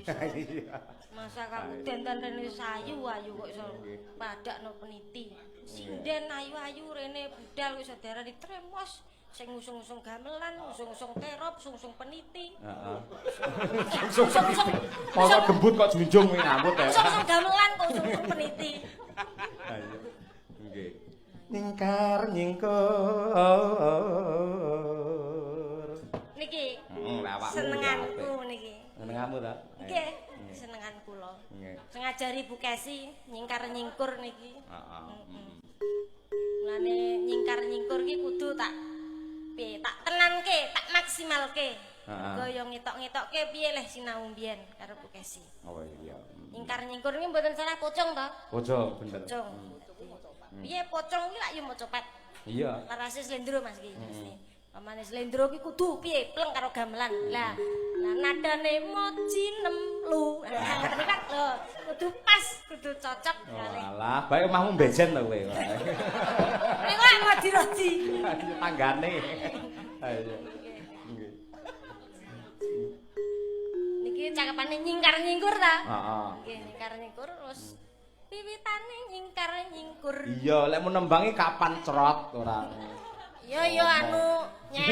iso. Iya. Masa kamu dandan rene sayu ayu kok iso padakno peniti. Sinden ayu-ayu rene budal kok iso diarani tremos. Sing ngusung-usung gamelan, ngusung-usung terop, usung-usung peniti. Heeh. Usung-usung Mosok gembut kok junjung kuwi ngambut ya. Usung-usung gamelan kok usung-usung peniti. Ayo. Nggih. Nyingkar nyingkur. Niki Heeh, lek awakmu senenganku niki. Senenganmu ta? Nggih, senengan kula. Nggih. Sing ngajari Bu Kesi nyingkar nyingkur niki. Heeh. Mulane nyingkar nyingkur ki kudu tak piye, tak tenangke, tak maksimalke. Heeh. Mergo yo ngetok-ngetokke piye leh sinau mbiyen karo Bu Kesi. Oh iya. Nyingkar nyingkur iki mboten salah pocong to? Pocong bener. Pocong. Piye pocong ki lak yo maca pat. Iya. Larase slendro Mas ki mesti. Pamane slendro ki kudu piye pleng karo gamelan. Lah, lah nadane moji nemlu. Nah, ngoten iki kan lho, kudu pas, kudu cocok Oh, kalih. alah, bae omahmu mbejen to kowe. Niku lak ngodi-rodi. Tanggane. Ayo. Nggih. Niki cakepane nyingkar-nyingkur ta? Heeh. Nggih, nyingkar-nyingkur terus wiwitane nyingkar-nyingkur. Iya, lek mu nembangi kapan cerot ora. Iya iya anu nyek.